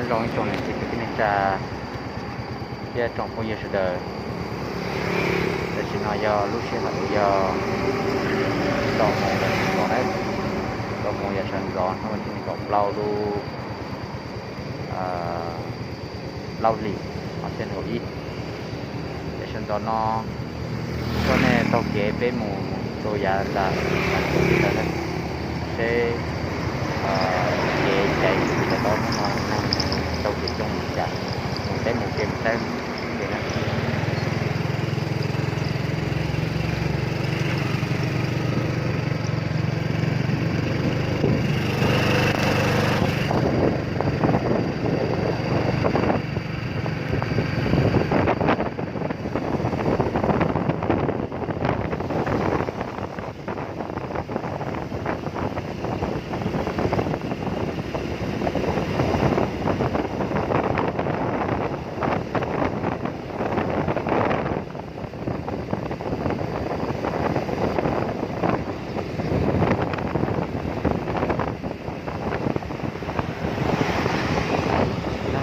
Nyob zoo ib tsoom niam txiv kwv tij neej tsa thiab tsoom phooj ywg sawv daws. Tam sim no yog lub sij hawm yog rau moos yam sawv ntxov na, rau moos yam sawv ntxov hnub tim nees nkaum plaub lub plaub hlis ob txhiab nees nkaum ib. Yam sawv ntxov no coj nej taug kev peb mus rau yav tas, seb kev caiv tsis tau tau hnub no neeg taug kev coob li cas, mus teb mus ke mus teb mus ke na.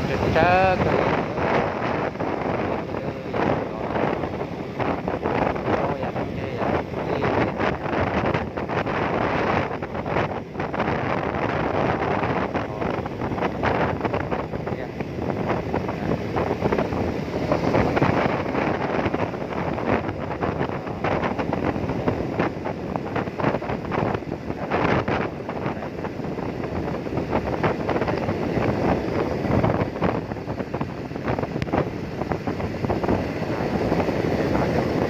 Neeg tsawg tsawg kawg.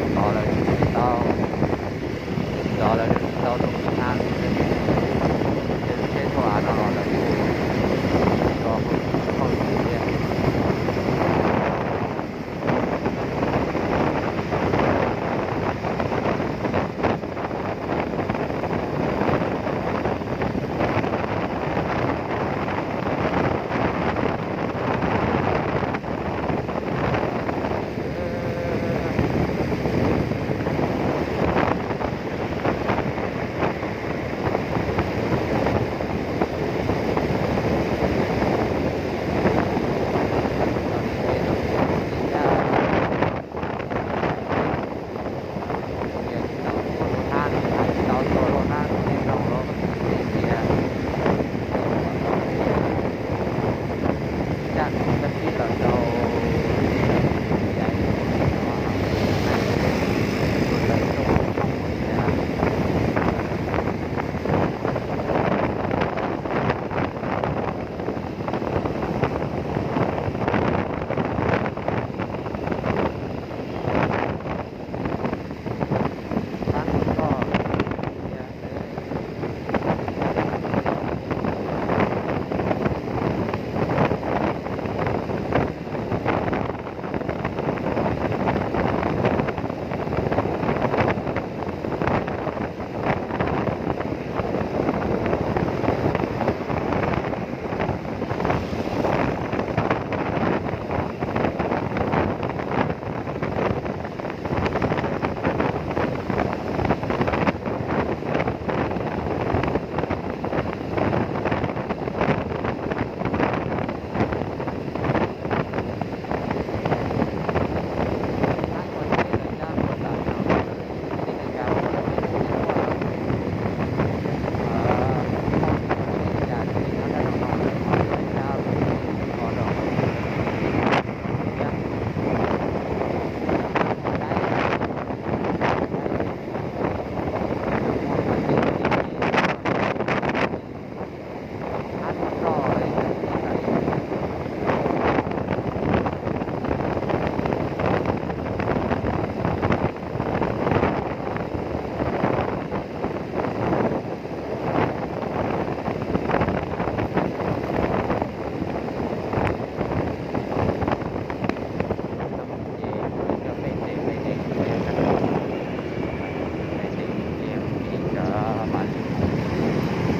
Ntxov lawv tsis tau, ntxov lawv tsis tau rau kuv hab, ces lub tsheb tuaj av no los lawv kuj tso hauj lwm thiab.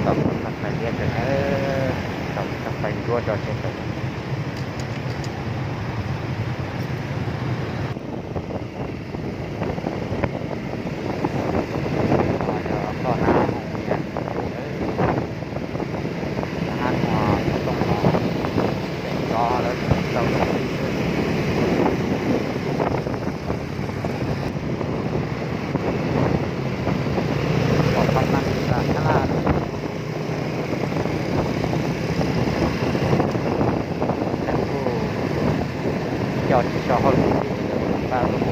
Tau txoj qais liab kawg na, tau txoj qais nruab do tseg kawg. Qhov no yog toj hab Hoo Hias, hab no toj tooj no, pem coj tsis tso hauj lwm, npaj lub